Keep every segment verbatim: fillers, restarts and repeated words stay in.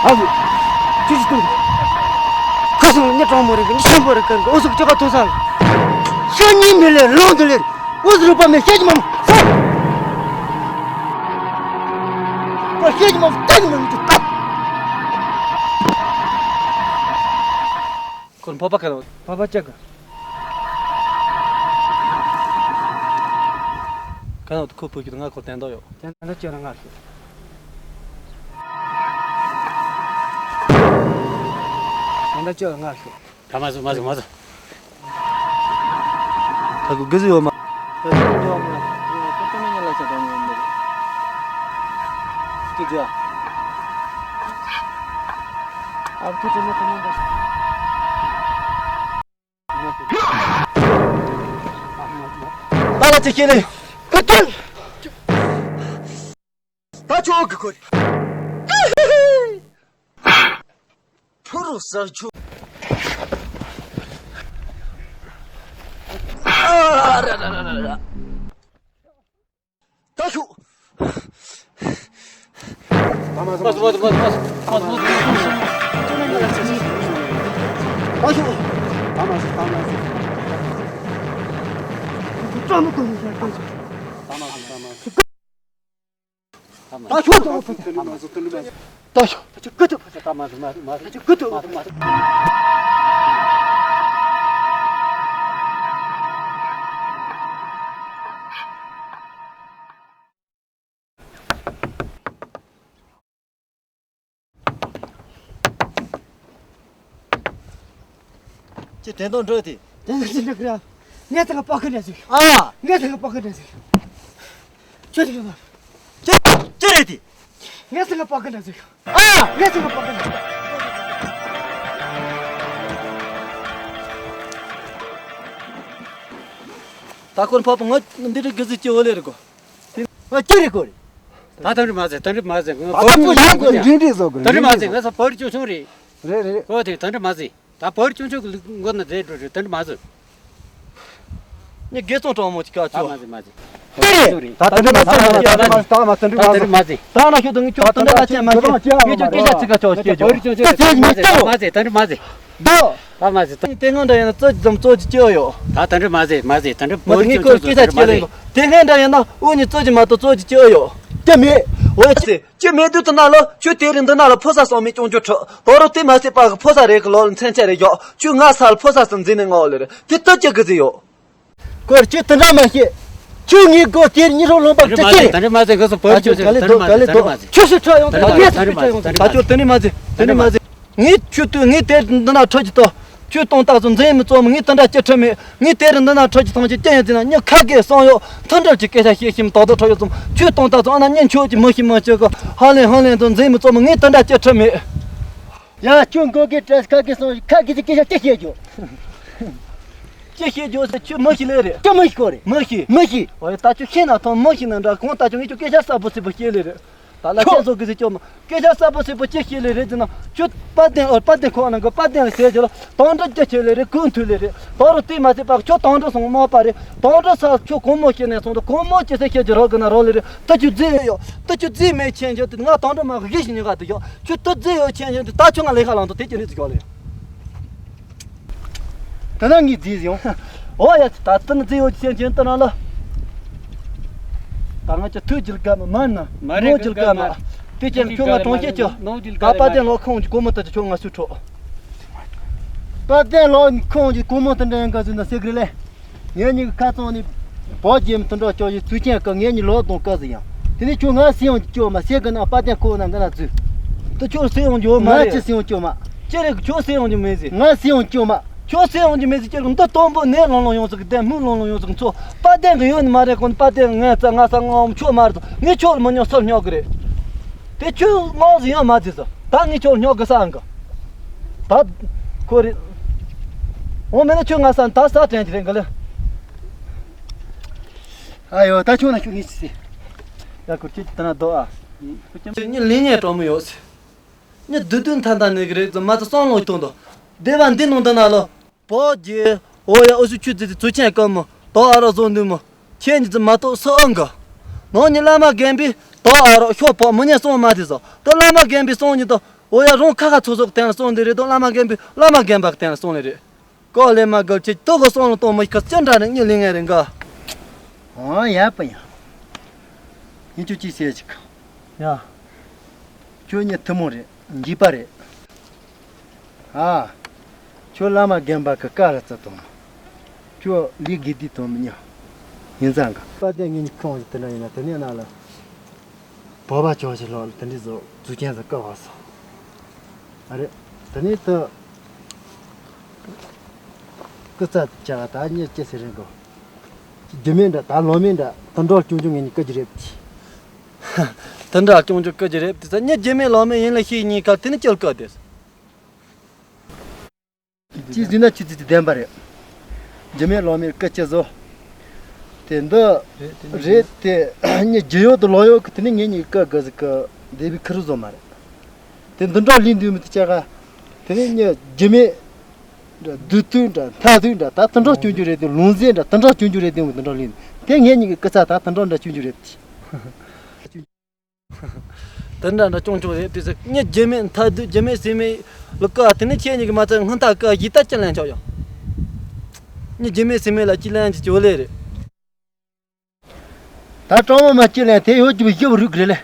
ཨ་ཧུ། ཅི་ཞིག་ཏུ། ཁ་སང་ཉི་གྲང་མོ་རེ་གི་ཉི་ཤམ་པོ་རེ་གི་འོ་ཟུག་ཅོ་ག་ཐོ་ས། ཤ་ཉི་མི་ལེ་རང་དུ་ལེ། འོ་ཟུག་རུ་པ་མེ་ཤ་ཉི་མ་མ་ས། པ་ཤ་ཉི་མ་ས་ཉི་མ་མི་ཏུ་ཏ། ཁོར་ཕོ་པ་ཁ་ནོ། ཕོ་པ་ཅག་གི། ཁ་ནོ་ཁོ་ཕོ་གི་ང་ཁོ་བསྟན་དོ་ཡོ། བསྟན་དོ་ཅི་ར་ང་ཤི། བསྟན་དོ་ཅི་ར་ང་ཤི། ད་མ་སུ་མ་སུ་མ་སུ། ད་གུ་གུ་ཟི་ཡོ་མ། ད་གུ་གུ་ཡོ་མ། ད་གུ་མ་ཉལ་ལ་ཆ་ད་མ་ཡོ་མ། ཏི་ཇ། ཨ་ཏི་ཏི་མ་ཏི་མ་ཏི། ད་ལ་ཅི་ཁྱེར་ནས་ཀུ་ཏུ། ད་ཆོག་གི་ཁོ་རེ། ཕུ་རུ་ཟ་ཆོག་ཨ་ར་ར་ར་ར་ར། ད་ཤུ། ད་མ་ཟ། མ་ཟ། མ་ཟ། མ་ཟ། མ་ཟ། མ་ཟ། ད་ཤུ། ད་མ་ཟ། ད་མ་ཟ། ད་མ་ཟ། ད་ཤུ། ད་མ་ཟ། ད་མ་ཟ། ད་ཤུ། ད་ཤུ། ད་ཤུ། ད་ཤུ། ད་མ་ཟ། མ་ཟ། མ་ཟ། ད་ཤུ། ད་ཤུ། ཁྱེད་དྲན་གདུང་འགྲོ་དེ། དྲན་གདུང་འགྲོ་གི་ར། ངས་ཚང་ག་པགས་ཁུ་ནས་ཟིག་ཨ། ངས་ཚང་ག་པགས་ཁུ་ནས་ཟིག་ཁྱོད་དེ་གི་ལ། ཅི་ཅི་རེད་དེ། ངས་ཚང་ག་པགས་ཁུ་ནས་ཟིག་ཨ། ངས་ཚང་ག་པགས་ཁུ་ནས་ཟིག་ད་ཁོར་ཕོ་པ་ངོ་འདི་རིགས་གི་ཟིག་ཅི་འོ་ལེ་རེད་གོ། ཨ་ཅི་རེད་གོ་རེད། ད་དོན་འགྲུབ་མ་ཟེར། དོན་འགྲུབ་མ་ཟེར། ང་ད་བོད་ཁོ་ཡང་གོ་འདྲིང་འདྲིང་བཟོ་གི་དོན་འགྲུབ་མ་ཟེར། ང་ཚོ་བོད་ཆུང་ཆུང་རེད། རེད་རེད། ཨོ་དེ་དོན་འགྲུབ་མ་ཟེར། ད་བོད་ཆུང་ཆུང་གི་མགོ་ན་བསྡད་འགྲོ་རེད། དོན་འགྲུབ་མ་ཟེར། ངས་དགེ་ཚོང་གྲོགས་མོ་ཅིག་ག་ད་ཆོག་མ་ཟེར་མ་ཟེར། ད་རེད། ད་དོན་འགྲུབ་མ་ཟེར། ད་དོན་འགྲུབ་མ་ཟེར། ད་དོན་འགྲུབ་མ་ཟེར། ད་ན་ཁྱོད་དང་ངས་ཁྱོད་དོན་འགྲུབ་མ་ཟེར། ངས་ཁྱོད་སྐད་ཆ་ཅིག་ག་ཆོག་སྐད་ཆོག་བོད་ཆུང་ཆུང་མ་ཟེར། མ་ཟེར། དོན་འགྲུབ་མ་ཟེར། ད་མ་ཟེར། དེ་སྔོན་འདྲ་ཡིན་ན་རྩོད་ཀྱི་ཙམ་རྩོད་ཀྱི་སྐྱོ་ཡོད། ད་དོན་འགྲུབ་མ་ཟེར། མ་ཟེར། དོན་འགྲུབ་མ་ཟེར། ངས་ཁོར་སྐད་ཆ་བྱེད་ལེ་ཡོད། དེ་སྔོན་འདྲ་ཡིན་ན་འུ་གཉིས་རྩོད་ཀྱི་མ་གཏོགས་རྩོད་ཀྱི་སྐྱོ་ཡོད། ཀྱི་མེད། འོ་ཅི་ཅི་མེད་དུས་དུ་ན་ལོ་ཁྱོད་དེ་རིང་འདི་ན་ལ་ཕོ་ས་སང་མི་སྐྱོང་རྒྱུ་ཁྲི་དོ་རུ་དེ་མ་ཟད་པ་གི་ཕོ་ས་རེད་གི་ལོ་ལ་མཚན་ཆ་རེད་ཡོད། ཁྱོད་ང་ས་ལ་ཕོ་ས་སང་འཛིན་ནས་ངའོ་ལེ་རེད། དེ་ལྟ་ཅི་གི་ཟེར་ཡོད། ཀོར་ཁྱོད་དེ་འདྲ་མ་བཤད། ཁྱོད་ངའི་སྒོ་དེར་གཉིད་རོ་ལོངས་པར་ཅི་ཟེར། དོན་འགྲུབ་མ་ཟེར། ངས་སོ་བོད་ཆོས་ཟེར། དོན་འགྲུབ་མ་ཟེར། དོན་འགྲུབ་མ་ཟེར། ཁྱོད་སུ་ཁྲ་ཡོང་དོན་འགྲུབ་མ་ཟེར། དོན་འགྲུབ་མ་ཟེར། ད་ཁྱོད་དོན་འགྲུབ་མ་ཟེར། དོན་འགྲུབ་མ་ཟེར། ངས་ཁྱོད་དུས་ངས་དེར་འདི་ན་ཁྲིད་ཀྱི་ཏོ། ཁྱོད་གཏོང་སྟངས་སུ་འཛིན་མི་ཚོགས་མི་ངས་དེ་འདྲ་སྐྱིད་ཁྲི་མེད། ངས་དེར་འདི་ན་ཁྲིད་ཀྱི་ཐང་ཆེ་སྐྱིད་ཡིན་ཟེར་ན་མྱི་ཁ་གེ་སང་ཡོད་མཐུན་སྒྲིལ་གྱི་སྐད་ཆ་བཤད་ཤེས་མི་དོག་དོག་ཁྲོ་ཡོད་ཙམ། ཁྱོད་གཏོང་སྟངས་སུ་ཨ་ན་གཉེན་ཆོག་གི་མི་ཤེས་མི་ཤེས་གི་ཧ་ལེ་ཧ་ལེ་དུ་འཛིན་མི་ཚོགས་མི་ངས་དེ་འདྲ་སྐྱིད་ཁྲི་མེད། ཡ་ཁྱོད་མགོ་གེ་བྲེས་ཁ་གེ་སང་ཁ་གེ་ཅི་སྐད་ཆ་ཅི་བཤད་རྒྱུ། ཅི་བཤད་རྒྱུ་ཟེར་ཁྱོད་མི་ཤེས་ལེ་རེད། ཅི་མི་ཤེས་གོ་རེད། མི་ཤེས། མི་ཤེས། འོ་ཡ་ད་ཁྱོད་ཤེས་ན་ཐང་མི་ཤེས་ན་འདྲ་གང་ད་ཁྱོད་ངས་ཁྱོད་སྐད་ཆ་གསལ་པོ་ཟེར་པོ་བཤད་ལེ་རེད། ད་ལ་ཁྱོད་ཁྱེད་ཚོ་གི་ཟེར་ཁྱོད་མ། སྐད་ཆ་གསལ་པོ་ཟེར་པོ་ཅི་ཤེས་ལེ་རེད་ཟེར་ན། ཁྱོད་དཔལ་ལྡན། ཨོ་དཔལ་ལྡན་ཁོ་ནང་གི་དཔལ་ལྡན་ལ་ཟེར་རྒྱུ་ལ་དང་འདྲ་ཅི་ཆེ་ལེ་རེད། གུང་ཐུག་ལེ་རེད། ད་རུང་དེ་མ་ཟད་པ་ཁྱོད་དང་འདྲ་སོང་མ་པ་རེད། དང་འདྲ་ས་ཁྱོད་གོང་མོ་ཤེས་ནས་སོང་དུ་གོང་མོ་ཅི་ཟེར་ཁྱེད་ཀྱི་རོགས་གི་ན་རོགས་ལེ་རེད། ད་ཁྱོད་རྫི་ཡོད། ད་ཁྱོད་རྫི་མེད་ཆེན་ཆེན་དུ་ང་དང་འདྲ་མ་གི་ཞིག་ཉོ་ག་དུ་ཡོད། ཁྱོད་ད་རྫི་ཡོད་ཆེན་ཆེན་དུ་ད་ཁྱོད་ང་ལས་ཁ་ལང་དུ་དེ་ཅི་ནི་ཟིག་ཡོད་ལེ། ད་ནང་ངས་རྫིས་ཡོང་། འོ་ཡ་ད་ལྟ་ནི་རྫིས་ཡོད་ཀྱི་སེམས་ཅན་ལྟ་ན་ལ། ད་ང་ཅི་ཐུགས་རྒྱུད་དགའ་མ་མ་ན་མ་རེད་ནོ་རྒྱུད་དགའ་མ། དེ་ཅན་ཁྱོད་ང་གྲོང་ཁྱེར་ཅི། ད་དཔལ་ལྡན་ལོ་ཁོང་གི་སྒོ་མོ་ལྟ་ཅི་ཁྱོད་ང་སུ་འཕྲོག་དཔལ་ལྡན་ལོ་ཁོང་གི་སྒོ་མོ་ལྟ་འདྲ་ཡང་ག་ཟིན་ན་སེ་གི་རེད་ལེ། ངེད་གཉིས་ཀྱི་ཁ་ཚང་ནི་བོད་རྒྱལ་མི་དུད་འགྲོ་ལྕོག་ཡི་ཚུལ་ཆེན་ཀ་ངེད་གཉིས་ལོ་དང་ཀ་ཟིན་ཡང་། དེ་ནས་ཁྱོད་ང་སེ་ཡོང་གི་ཅོ་མ་སེ་གི་ན་དཔལ་ལྡན་ཁོ་ན་འདི་ན་འཛུལ། ད་ཁྱོད་སེ་ཡོང་གི་ཡོད་མ་ང་རེད། ཅི་སེ་ཡོང་ཅོ་མ། ཅི་རེད་ཁྱོད་སེ་ཡོང་གི་མེད་ཟེར། ང་སེ་ཡོང་ཅོ་མ། ཁྱོད་སེ་ཡོང་གི་མེད་ཟེར་ཁྱེད་ཀྱི་འདི་སྟོན་པོ་ནས་ལོང་ལོང་ཡོང་ཟིག་གི་དེ་སྨུག་ལོང་ལོང་ཡོང་ཟིག་གི་ཚོ་དཔལ་ལྡན་གི་ཡོད་ནི་མ་རེད། ཁོ་ནི་དཔལ་ལྡན་ངས་རྩ་ང་ས་ངའམ་ཁྱོད་མ་རེད། ངས་ཁྱོད་ལ་མི་ཉོ་སུར་ཉོ་གི་རེད། དེ་ཁྱོད་ངོ་ཟིག་ཡང་མ་ཟིག་ཟེར། ད་ངས་ཁྱོད་ལ་ཉོ་གི་ས་ཨང་གི། ད་ཁོ་རེད། འོ་མེད་ན་ཁྱོད་ང་ས་ད་ས་དྲན་གི་རེད་གི་ལེ། ཨ་ཡོ་ད་ཁྱོད་ན་ཁྱོད་ངས་ཅི་ཟེར། ཡ་ཁུར་ཁྱེད་ད་ན་རྡོ་ཨ། ཁྱེད་ཉིད་ལིང་ཉེ་གྲོགས་མོ་ཡོད་ཟེར། ཉི་བདུད་བདུད་མཐའ་མཐའ་ནས་གི་རེད་ཟེར་མ་ཚད་བསམ་བློ་གཏོང་དོ། སྡེ་བ་འདི་ནང་འདི་ན་ལོ། བོད་ཀྱི་འོ་ཡ་ཨུ་སུ་ཆུ་ཙི་ཙི་ཚུལ་ཆེན་དཀར་མོ་དོ་ཨ་རོ་བཟོ་འདུག་མོ། ཁྱེད་ཉི་ཙི་མ་གཏོགས་སུ་ཨང་གི། ནང་ཉི་བླ་མ་རྒན་པའི་དོ་ཨ་རོ་ཤོག་པོ་མི་ཉན་སོང་མ་དེ་ཟོ། དོ་བླ་མ་རྒན་པའི་སོང་ཉི་དོ། ཨོ་ཡ། རང་ཁ་ཁ་ཚོགས་ཚོགས་གཏན་ལ་སོང་ནི་རེད་དོ། བླ་མ་རྒན་པའི་བླ་མ་རྒན་པ་གཏན་ལ་སོང་ནི་རེད། ཀོ་ལེ་མ་གལ་ཆེ་ཏོ་གོ་སོང་ལ་གཏོང་མི་ཁ་ཅི་འདྲ་རེད། གཉིད་ལེན་ངེས་རེད་འགའ། ཨང་ཡ་པ་ཡ། ཡིན་ཁྱོད་ཅི་ཟེར་ཅིག་ཡ། ཁྱོད་ངའི་ཐུན་མོང་རེད། འཇིགས་པ་རེད། ཨ། ཁྱོད་བླ་མ་རྒན་པ་གི་བཀའ་ལ་བརྩི་དང་། ཁྱོད་ལས་དགེ་སྡིག་དང་མི་ཉམས། ཡིན་ཙང་གི། པ་དེ་ངས་ཁྱོད་ཀྱི་དེ་འདྲ་ཡིན་ན་དེ་ནས་ན་ལ། བོད་པ་ཆོག་ཞིག་ལོག་ལ་དེ་འདྲའི་བཟོ་རྫུ་ཆེན་ཟིག་བཀག་བ་སོ། ཨ་རེད། དེ་ནས་ད། སྐུ་ཚ་བྱ་བ་ད་གཉིས་སྐྱེ་ཟེར་རེད་གོ། རྒྱུ་མེད་འདྲ་ད་ལོ་མེད་འདྲ་དུད་འགྲོ་སྐྱོང་སྐྱོང་ངེད་གཉིས་སྐུ་གྱི་རེད་དེ། དུད་འགྲོ་སྐྱོང་སྐྱོང་སྐུ་གྱི་རེད་དེ་ས་གཉིས་རྒྱུ་མེད་ལོ་མེད་ཡིན་ལ་ཤེས་གཉིས་ཀ་དེ་ནི་སྐྱེལ་དཀའ་དེ། ཅི་ཟེར་ན་ཆུ་ཚོད་ཅིག་བདེན་པ་རེད། རྒྱུ་མེད་ལོ་མེད་སྐུ་ཅི་བཟོ། དེ་འདི་རེད་དེ་ཉི་རྒྱུ་ཡོད་དུ་ལོ་ཡོད་གི་དེ་ནི་ངེད་གཉིས་སྐུ་དགའ་ཟིག་གི་བདེ་བའི་ཁུར་བཟོ་མ་རེད། དེ་འདི་འདྲ་ལིན་འདུག་མི་དེ་ཅག་ག་དེ་ནི་ཉི་རྒྱུ་མེད་འདྲ་བདུད་བཏུལ་འདྲ་མཐའ་བདུད་འདྲ་ད་དུད་འགྲོ་སྐྱོན་རྒྱུ་རེད་དེ་ལུང་ཟད་འདྲ་དུད་འགྲོ་སྐྱོན་རྒྱུ་རེད་དེ་འདི་འདྲ་ལིན་དེ་ངེད་གཉིས་ཀྱི་སྐུ་ཚ་ད་དུད་འགྲོ་འདྲ་སྐྱོན་རྒྱུ་རེད། དེ་འདྲ་འདྲ་ཅུང་ཅུང་རེད་དེ་ཟེར། ངས་རྒྱུ་མེད་མཐའ་སྡུད་རྒྱུ་མེད་ཟས་མེད་ལ་བཀའ་དེ་ནས་ཁྱེད་གཉིས་ཀྱི་མ་ཚད་སྔོན་ཐག་བཀའ་གཞི་ད་ཅི་ལེན་ཆོག་ཡོང་། ངས་རྒྱུ་མེད་ཟས་མེད་ལ་ཅི་ལེན་གྱི་ཅོ་ལེ་རེད། ད་གྲོགས་མོ་མ་ཅི་ལེན་དེ་ཡོད་ཀྱི་བཞི་བ་རུག་རེད་ལེ།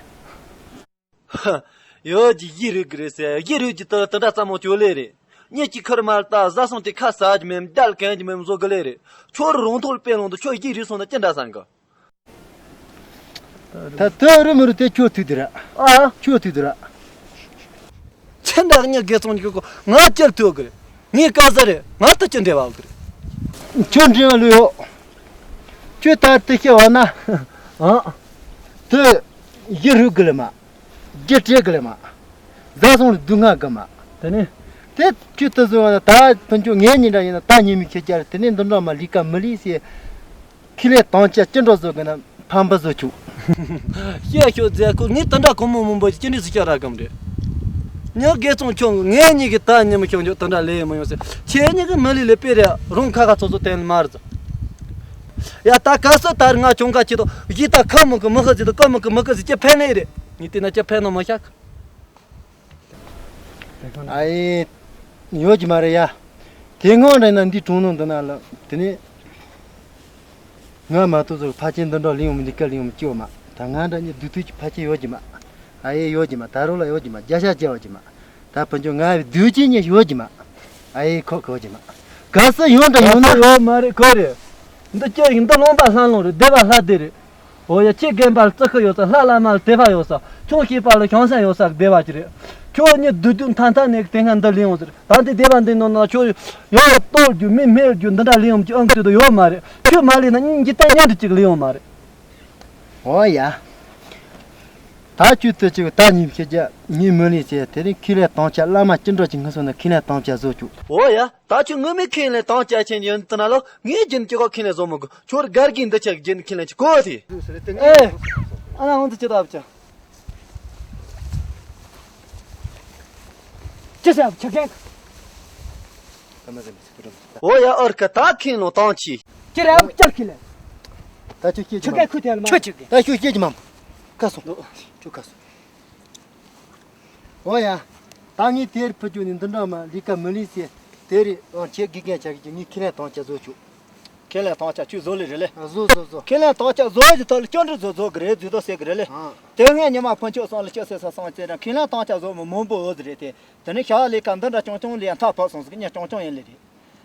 ཡོད་ཀྱི་བཞི་རུག་གི་རེད་ཟེར། བཞི་རུག་ཀྱི་ད་ད་འདྲ་ཙམ་མོ་ཅོ་ལེ་རེད། ངས་ཅི་ཁར་མ་ལྟ་བཟའ་སོང་དེ་ཁ་ཟ་གྱི་མེད་རྒྱལ་གན་གྱི་མེད་བཟོ་གི་ལེ་རེད། ཁྱོད་རང་ཐོག་ལ་དཔེ་ལོང་དུ་ཁྱོད་བཞི་རུག་སོང་ན་ཅི་འདྲ་བསམ་གི། ད་ཐུ་རུ་མུ་རུ་དེ་ཁྱོད་ཐུག་དུ་ར། ཨ། ཁྱོད་ཐུག་དུ་ར། ཁྱེད་འདྲ་ངས་དགེ་ཚོང་གི་གོ་ང་ཅིར་ཐུག་གི་རེད། ངའི་ཀ་ཟ་རེད། ང་ད་ཅི་འདྲེ་བ་གི་རེད། ཁྱོད་འདྲེ་བ་ལུས་ཡོད། ཁྱོད་ད་དུ་ཤི་བ་ན། ཨ། དུ་ཡི་རུ་གི་ལ་མ། རྒྱུ་སྤྲད་གི་ལ་མ། བཟའ་སོང་ལ་སྡུག་བསྔལ་གི་མ། དེ་ནས། དེ་ཁྱོད་དུ་བཟོ་བ་ན་ད་ཕུན་ཆུང་ངའི་ཉིན་འདྲ་ཡིན་ན་ད་ཉི་མི་ཁྱེད་ཅར་དེ་ནས་འདི་འདྲ་མ་ལི་ཀ་མི་ལི་སེ། ཁི་ལས་དང་ཆ་ཅི་འགྲོ་བཟོ་གི་ན་ཕམ་པ་བཟོ་ཆུག་ཤེས་ཤོད་མཛད་ཁོ་ངས་དེ་འདྲ་གོང་མོ་མང་པོ་ཅི་འདྲ་ཟིག་བྱ་ར་གམ་རེད། ཉག་དགེ་ཚོང་ཁྱོད་ངའི་གཉིས་ཀྱི་ད་ཉི་མ་ཤོང་ཆོག་དེ་འདྲ་ལས་མི་ཡོང་ཟེར། ཁྱེད་གཉིས་ཀྱི་མི་ལི་ལས་པེ་རེད་རུང་ཁ་ཁ་ཚོ་ཚོ་བསྟན་མར་ཟ། ཡ་ད་ག་སོ་ད་ང་ཅུང་ཁ་ཆེ་དོ་ཡི་ད་ཁ་མོ་གི་མི་ཁ་ཟི་དོ་ཀ་མོ་གི་མི་ཁ་ཟི་ཅི་ཕན་ནི་རེད། ངས་དེ་ན་ཅི་ཕན་ནོ་མ་ཤག་ཨ་ཡེ། ཡོད་ཀྱི་མ་རེད་ཡ། དེ་སྔོན་རེད་ན་འདི་གྲོང་ནང་འདི་ན་ལ་དེ་ནས། ང་མ་གཏོགས་ཚོ་ཕ་ཆེན་འདི་འདྲ་ལིང་འོང་འདི་ཀ་ལིང་འོང་སྐྱེ་བ་མ། ད་ང་འདྲ་ཉིད་བདུད་ཐུལ་གྱི་ཕ་ཆེན་ཡོད་ཀྱི་མ། ཨ་ཡེ་ཡོད་ཀྱི་མ། ད་རུང་ལ་ཡོད་ཀྱི་མ། རྒྱ་ཤ་རྒྱ་བ་ཀྱི་མ། ད་ཕན་ཆོད་ང་བདུད་ཀྱི་ཉིད་ཡོད་ཀྱི་མ། ཨ་ཡེ་ཁོ་ཁོ་ཀྱི་མ། ག་ས་ཡོད་འདྲ་ཡོད་ན། ཡོད་མ་རེད་ཁོ་རེད། འདི་ཀྱེ་ཡིན་འདི་ལོང་པ་ལྷ་ལོང་རེད་སྡེ་པ་ལྷ་སྡེ་རེད། འོ་ཡ་ཁྱེད་རྒན་པར་བརྩི་ཁུ་ཡོད་ས་ལྷ་བླ་མར་དད་པ་ཡོད་ས་ཆུང་སྐྱེས་པ་ལ་བྱང་སེམས་ཡོད་ས་བདེ་བ་ཅི་རེད། ཁྱོད་ཉིད་བདུད་བདུད་མཐའ་མཐའ་ནས་དེ་སྔ་འདི་ལེན་འོང་ཟེར། ད་འདི་སྡེ་པ་འདི་ནང་ན་ཁྱོད་ཡོད་གཏོར་རྒྱུ་མི་སྨད་རྒྱུ་འདི་འདྲ་ལེན་འོང་གི་ཨང་དུ་ཡོད་མ་རེད། ཁྱོད་མ་ལེན་ན་སྙིང་རྗེ་ད་སྙན་དུ་ཅིག་ལེན་འོང་མ་རེད། འོ་ཡ། ད་ཁྱོད་ཚོ་ཅིག་ད་ཉིན་ཤེས་རྒྱ་ཉིན་མི་ལེན་ཟེར་དེ་རིང་ཁས་ལེན་དམ་བཅའ་བླ་མ་ཅི་འགྲོ་ཅིག་ངུ་སོང་ན་ཁས་ལེན་དམ་བཅའ་བཟོ་བཅུག་འོ་ཡ། ད་ཁྱོད་ངུ་མི་ཁས་ལེན་དམ་བཅའ་ཆེན་ཡོན་ཏན་ལོ། ངས་རྒྱུན་གྱི་གོ་ཁས་ལེན་བཟོ་མི་དགོས། ཁྱོད་དགར་གྱིན་འདི་ཆགས་རྒྱུན་ཁས་ལེན་གྱི་གོ་ཐི། ཨེ། ཨ་ན་འོང་དུ་ཅི་ད་བཅའ། ཅི་ཟེར་ཆ་གན། འོ་ཡ་ཨར་ཀ་ད་ཁས་ལེན་དང་ཆི། ཅི་རེད་ཨ་ཅར་ཁས་ལེན། ད་ཁྱོད་སྐྱེས་ཀྱི་མ། ཁུ་ཐལ་མ། ཁྱོད་ཅི་གི། ད་ཁྱོད་སྐྱེས་ཀྱི་མ། ཁ་སོང་། ཁྱོད་ཁ་སོང་། འོ་ཡ། ད་ངས་དེར་ཕུ་ཅུ་ནི་འདི་འདྲ་མ་ལི་ཀ་མི་ལི་སེ། དེ་རེད་ཨང་ཁྱེད་དགེ་རྒན་ཆགས་ཀྱི་ངས་ཁས་ལེན་དང་ཆ་བཟོ་ཆོག་ཁས་ལེན་དང་ཆ་ཁྱོད་བཟོ་ལེ་རེད་ལེ། བཟོ་བཟོ་བཟོ། ཁས་ལེན་དང་ཆ་བཟོ་ཡི་ཐོག་ལ་སྐྱོན་འདྲི་བཟོ་བཟོ་གི་རེད་བཟོས་དོ་ཟེར་གི་རེད་ལེ། ཨང་། དེ་སྔའི་ཉི་མ་ཕུན་ཚོགས་སང་ལ་ཅི་ཟེར་ས་སང་ཚེ་རང་ཁས་ལེན་དང་ཆ་བཟོ་མི་མང་པོ་འོ་ཟེར་རེད་དེ། དེ་ནས་ཤ་ལས་ཀ་འདི་འདྲ་ཆུང་ཆུང་ལས་མཐའ་བབས་སོང་ཟིག་ཉ་ཆུང་ཆུང་ཡིན་ལེ་རེད།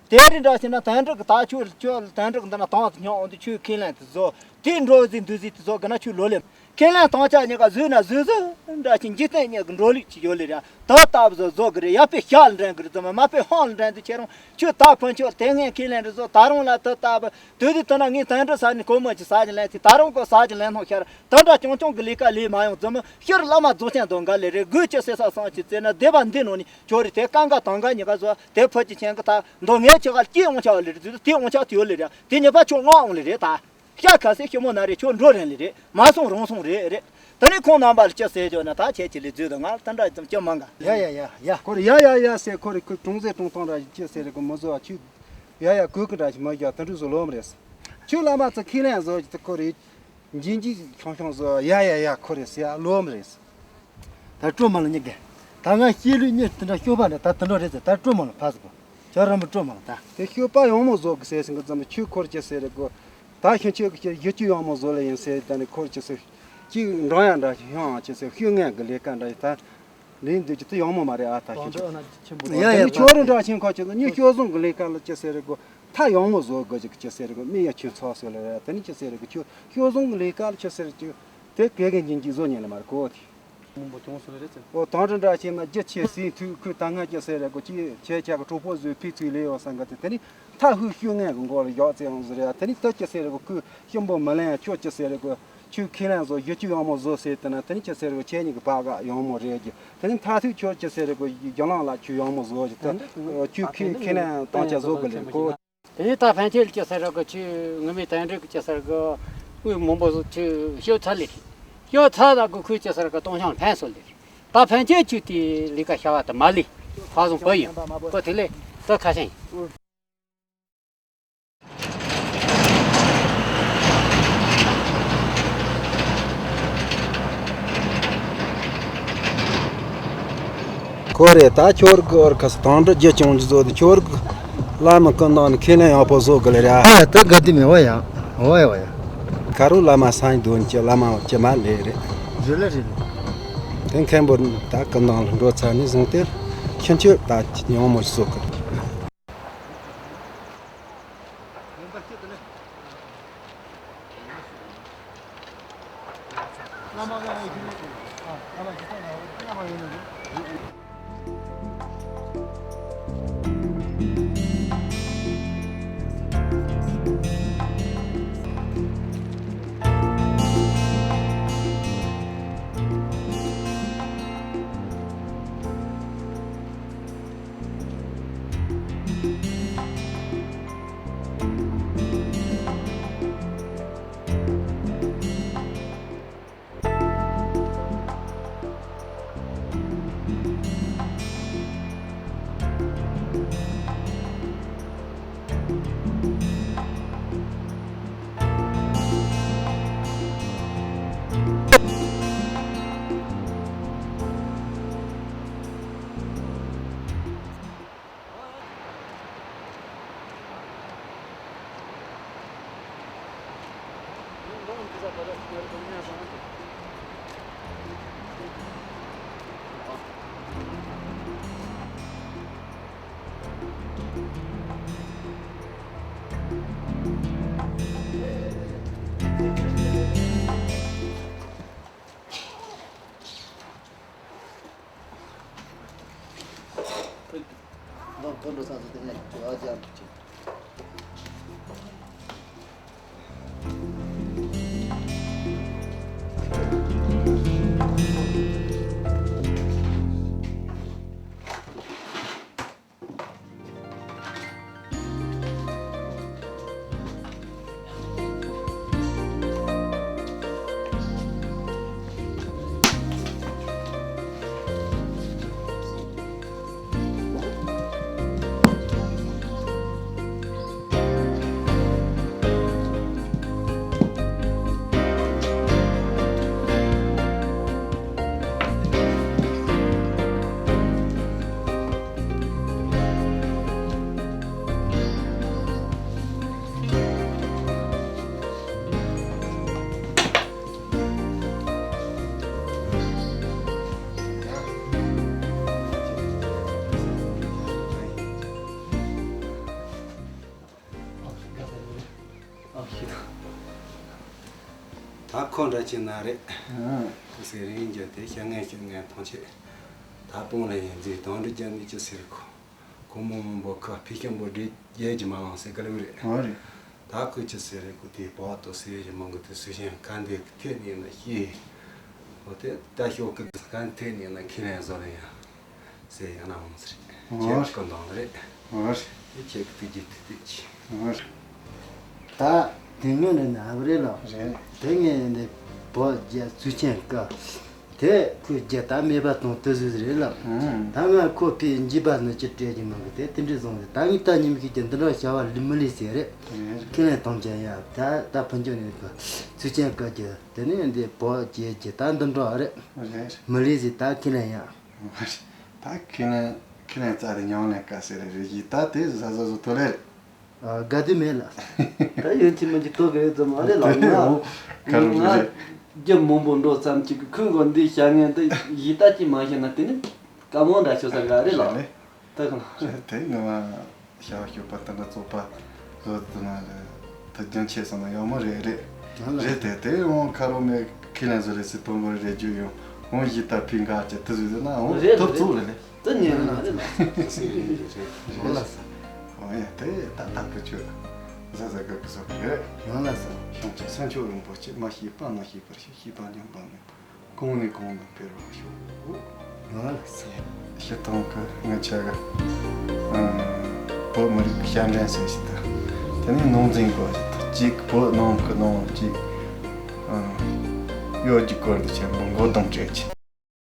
དེ་རིང་འདྲ་བྱས་ན་དན་འགྲིག་གི་ད་ཁྱོད་ཁྱོད་དན་འགྲིག་འདི་ན་དང་དུ་སྙོག་འོང་དུས་ཁྱོད་ཁས་ལེན་དུ་བཟོ། དེ་འགྲོ་ཟིག་འདུག་ཟིག་དུ་བཟོ་གི་ན་ཁྱོད་ལོ་ལེམ། ཁས་ལེན་དང་ཆ་གཉིས་ཀ་བཟོས་ན་བཟོས་བཟོས་འདྲ་ཞིག་འཇིག་རྟེན་གཉིས་ཀྱི་འགྲོ་ལུགས་ཅིག་ཡོད་ལེ་ར། ད་ལྟ་བུ་བཟོ་བཟོ་གི་རེད་ཡ། པའི་ཤ་ལ་འདྲེན་གི་རེད་ཙམ་མ་པའི་ཧང་ལ་འདྲེན་དུ་ཁྱེད་རང་ཁྱོད་ད་ཕན་ཆོད་དེ་སྔའི་ཁས་ལེན་རེ་བཟོ་ད་རུང་ལ་ད་ལྟ་བུ་དུས་དུས་ད་ན་ངས་དན་འགྲིག་ས་ནས་གོ་མོ་ཅིག་ཟ་ཅིག་ལེན་ཚེ་ད་རུང་གོ་ཟ་ཅིག་ལེན་སྣང་ཤར། ད་འདྲ་ཆུང་ཆུང་གི་ལས་ཀ་ལས་མ་ཡོང་ཙམ་ཤར་བླ་མ་རྫོགས་ཆེན་དང་འགའ་ལས་རེ་དགོས་ཅི་ཟེར་ས་སང་ཅི་ཟེར་ན་སྡེ་པ་འདི་ནང་ནས་ཁྱོད་རེ་དེ་ཀང་ཀ་དང་ཀ་གཉིས་ཀ་བཟོ་དེ་ཕུ་ཅི་ཆེན་གི་ད་མདོ་ངའི་ཆེ་ག་སྐྱེས་འོང་ཆ་བ་ལེ་རེ་ཟེར་དེ་འོང་ཆ་དེ་ཡོད་ལེ་རེ་དེ་ཉེས་པ་ཆོ་ང་འོང་ལེ་རེ་ད་ཤ་ཁ་སེ་ཤི་མོ་ན་རེ་ཁྱོད་འགྲོ་རན་ལེ་རེ་མ་སོང་རང་སོང་རེ་རེ། ད་ནི་ཁོང་རྣམ་པ་ལ་ཅི་ཟེར་རྒྱུ་ན་ད་ཁྱེད་ཀྱི་ལས་རྫུས་དང་ང་ལ་ད་འདྲ་ཙམ་ཅི་མང་ག་ཡ་ཡ་ཡ་ཡ། ཁོ་རེ་ཡ་ཡ་ཡ་ཟེར་ཁོ་རེ་ཁོ་གྲོང་ཟེར་གྲོང་ཐང་ར་ཅི་ཟེར་རེ་ཁོ་མོ་བཟོ་བ་ཆུ་ཡ་ཡ་གོས་ཀི་འདྲ་ཞིག་མ་རྒྱག་ད་འདྲ་བཟོ་ལོམ་རེད། ཆུ་བླ་མ་ཚོ་ཁས་ལེན་བཟོ་ཅི་ད་ཁོ་རེ། འཇིན་འཇིན་ཤོང་ཤོང་བཟོ་ཡ་ཡ་ཡ་ཁོ་རེ་ཟེར་ཡ་ལོམ་རེད། ད་སྤྲོ་མ་ལ་ཉི་གེ། ད་ང་ཤེས་ལུགས་གཉིས་དེ་འདྲ་སྐྱོ་པ་འདྲ་ད་དེ་འདྲ་རེད་ཟེར། ད་སྤྲོ་མོ་ལ་ཕ་ཟེར་གོ། ཁྱོད་རང་མི་སྤྲོ་མོ་ལ་ད། དེ་སྐྱོ་པ་ཡང་མོ་བཟོ་གི་ཟེར་ཟིན་གི་ཙམ་ཁྱོད་འཁོར་ཅི་ཟེར་རེད་གོ། ད་ཁྱོད་ཁྱོད་ཀྱི་གཞི་རྒྱུ་ཡང་མོ་བཟོ་ལ་ཡིན་ཟེར། ད་ནི་འཁོར་ཅི་ཟེར། གཅིག་འགྲོ་ཡང་འདྲ་ཞིག་ཡང་ཅི་ཟེར། ཤུལ་ངན་གི་ལས་ཀ་འདྲ་ཞིག་ད་ལས་འདོད་ཀྱི་དེ་ཡང་མོ་མ་རེད་ཨ། ད་ཁྱོད་ཁྱོད། ཡ་ཡ། ཁྱོད་རང་འདྲ་ཞིག་ཁོ་ཁྱོད་ཉི་སྐྱོ་བཟང་གི་ལས་ཀ་ལ་ཅི་ཟེར་རེད་གོ། ད་ཡང་མོ་བཟོ་དགོས་ཀྱི་ཅི་ཟེར་རེད་གོ། མི་ཡ་ཁྱོད་ཚོགས་སོ་ལ་རེད། ད་ནི་ཅི་ཟེར་རེད་གོ། ཁྱོད་སྐྱོ་བཟང་གི་ལས་ཀ་ལ་ཅི་ཟེར་རེད་ཀྱི། དེ་གལ་གལ་འཇིན་གྱི་བཟོ་ཉན་ལ་མ་རེད་གོ་དེ། མང་པོ་བྱུང་སོང་རེད་ཟེར། ཨོ་དང་འདྲ་འདྲ་བྱས་ན་རྒྱུ་ཆེ་སྲིད་མཐུ་ཁུ་ད་ང་ཅི་ཟེར་རེད་གོ། ཅི་བྱས་ཆ་གི་གྲོགས་པོ་བཟོས་ཕི་ཚུལ་ལས་ཡོད་སང་གི་དེ། དེ་ནི་ཐ་ཧུ་ཤུ་ངན་གི་མགོ་ལ་ཡོག་ཙེ་ཡོང་ཟེར་རེད། དེ་ནི་ད་ཅི་ཟེར་རེད་གོ། ཁུ་ཤུ་འབོ་མི་ལན་ཁྱོད་ཅི་ཟེར་རེད་གོ། ཁྱོད་ཁས་ལེན་བཟོ་རྒྱུ་ཁྱོད་ཡོང་མོ་བཟོ་ཟེར། དེ་ན་དེ་ནི་ཅི་ཟེར་རེད་གོ། ཁྱེད་གཉིས་ཀྱི་བག་ག་ཡོང་མོ་རེད་ཀྱི། དེ་ནི་མཐའ་ཐུག་ཁྱོད་ཅི་ཟེར་རེད་གོ། རྒྱ་ལང་ལ་ཁྱོད་ཡོང་མོ་བཟོ་ཀྱི་དེ། ཁྱོད་ཁས་ཁས་ལེན་གཏོང་ཆ་བཟོ་གི་ལེ་གོ། དེ་ནས་ད་ཕན་ཆད་ལ་ཅི་ཟེར་ར་གི་ཆུ་ངུ་མའི་དན་འགྲིག་གི་ཅི་ཟེར་གི། དངུལ་མང་པོ་ཟིག་ཆུ་ཤོད་ཚར་ལེ་རེད། ཤོད་ཚར་ད་གི་ཁོས་ཅི་ཟེར་གི་སྟོང་ཤང་ཕན་སོང་ལེ་རེད། ད་ཕན་ཆད་ཆུ་དེ་ལས་ཀ་བྱ་བ་དེ་མ་ལས་ཕ་བཟང་བུ་ཡིན་གོ། དེ་ལས་ད་ཁ་ཤས་ཡིན། ཁོ་རེ་ད་ཁྱོད་ཀྱི་འོར་ཁ་སི་དང་འདྲ་རྒྱུ་ཅུང་ཅི་བཟོ་དེ། ཁྱོད་ཀྱི་བླ་མ་ཀུན་དང་ནི་ཁས་ལེན་ཡག་པོ་བཟོ་གི་ལེ་ར། ཨ་ད་ག་དེ་མེད་བ་ཡ། འོ་ཡ་བ་ཡ། ཀ་རུ་བླ་མ་སང་དོན་གྱི་བླ་མ་ཅི་མ་ལེ་རེད། རེད་ལ་རེད་ལ། དེ་མཁན་པོ་ད་ཀུན་དང་ལ་འགྲོ་ཚར་ནས་བཟུང་སྟེ་ཁྱིམ་ཆོས་ད་ཡང་མོ་བཟོ་གི། ད་ཁོ་འདྲ་ཅིག་ན་རེད། ཨང་། ཁོ་ཟེར་རིང་རྒྱུ་དེ་བཤད་ངན་བཤད་ངན་མཐོང་ཆེ། ད་སྤུངས་ལ་ཡིན་རྫིས་དང་འདྲི་རྒྱ་ནི་ཅི་ཟེར་ཁོ། ཁོ་མོ་མང་པོ་ཁ་ཕི་ཤམ་པོ་འདྲི་རྒྱ་ཅི་མ་ལང་ཟེར་ག་ལེ་བ་རེད། ཨོ་རེད། ད་ཁོས་ཅི་ཟེར་རེད། ཁོ་དེ་བག་ཏུ་ཟེར་ཞིག་མང་གི་དེ་སུ་ཞན་ག་འདི་ཐད་ནས་ན་ཤེས། ཨོ་དེ་ད་ཤོག་གི་ག་འཐད་ནས་ན་ཁས་ལེན་བཟོ་ལ་ཡང་། ཟེར་ཡང་ན་འོང་ཟེར། ཨོ། ཁྱེད་ཀྱི་འདང་རེད། ཨོ། དེ་ཁྱེད་ཀྱི་དུས་ཀྱི་དུས་དུས་ཀྱི། ཨོ། ད་དེ་སྔོན་ནས་ནི་ཨ་བ་རེད་ལ། རེད། དེ་ངས་ནི་བོད་རྒྱ་ཚུལ་ཆེན་བཀའ། དེ་ཁོས་རྒྱ་ད་མེད་པ་དང་དུ་ཟོས་རེད་ལ། ཨང་། ད་ང་ཁོ་ཕའི་འཇིབ་པ་ནི་ཅི་སྤྲད་ཀྱི་མང་གི་དེ་དེ་འདྲ་བཟུང་ཟེར། ད་ངས་ད་ཉིན་ཁྱེད་ཀྱི་འདི་འདྲ་བྱ་བ་ལི་མི་ལི་ཟེར་རེད། རེད། ཁས་ལེན་གཏོང་ཅན་ཡ་ད་ད་ཕུན་ཆོད་ནས་ཚུལ་ཆེན་བཀའ་རྒྱ་དེ་ནས་འདི་བོད་རྒྱ་རྒྱ་ད་འདི་འདྲ་རེད། རེད། མི་ལི་ཟེར་ད་ཁས་ལེན་ཡ། རེད། ད་ཁས་ལེན་ཁས་ལེན་རྩ་དེ་ཉམས་ལེན་དཀའ་ཟེར་རེད། གཞས་ད་དེ་ཟ་ཟ་ཟོ་ཐོ་ལེ་རེད། ཨ། དགའ་དུས་མེད་ལ། ད་ཡོན་ཆི་མ་ཅིག་ཐོ་གི་རེད་ཙམ་ཨ་རེད་ལ། དེ་ང་འོ་ཁ་རུ་ང་རེད། རྒྱུ་མང་པོ་འགྲོ་ཙམ་ཅིག་གི་ཁོས་གོ་འདི་བྱ་ངན་འདི་ཡི་ད་ཅི་མ་ཤེས་ན་དེ་ནི་དཀའ་མོ་འདྲ་ཆོ་ས་ག་རེད་ལ། རེད་ལེ། ད་གང་། དེ་ངོ་མ་བྱ་བ་སྤྱོད་པ་དེ་འདྲ་རྩོག་པ་བཟོ་དུ་ན་རེད། ད་རྒྱུན་ཆད་སོང་ན་ཡག་མོ་རེད་རེད། ང་ལ་རེད་དེ་དེ་འོང་ཁ་རོ་མེད་ཁས་ལེན་བཟོ་རེད་སི་ཐོང་གོ་རེད་རྒྱུ་ཡོང་འོང་ཡི་ད་ཕི་འགའ་ཅེ་དུ་ཟོས་ན་འོང་རེད་ཐོབ་རེད་ཚུགས་རེད་ལེ། དེ་ཉན་ན་རེད་ལ། ང་ལ་ས། འོ་ཡ་དེ་ད་ད་ཕི་ཆོས་ཟ་ཟ་གི་གི་སོ་གི་རེད། ང་ལ་ས། ཤོང་ཆེ་སེམས་ཆོས་རིན་པོ་ཆེ་མ་ཤེས་པ་ན་ཤེས་པར་ཤེས། ཤེས་པ་ཉམས་པ་མེད། གོང་ནས་གོང་དུ་འཕེལ་བར་ཤོག། ང་ལ་ས། སྤྱིར་བཏང་གི་ང་ཆ་ག་བོད་མི་རིགས་ཞབས་འདྲེན་ཟེར་ཞིག་ད་དེ་ནས་ནང་འཛིང་གོ་ཞིག་ད་གཅིག་བོད་ནང་གི་ནང་གཅིག་ཡོད་ཀྱི་སྐོར་དུ་ཆེན་པོ་མགོ་རྡུང་སྤྲད་ཀྱི།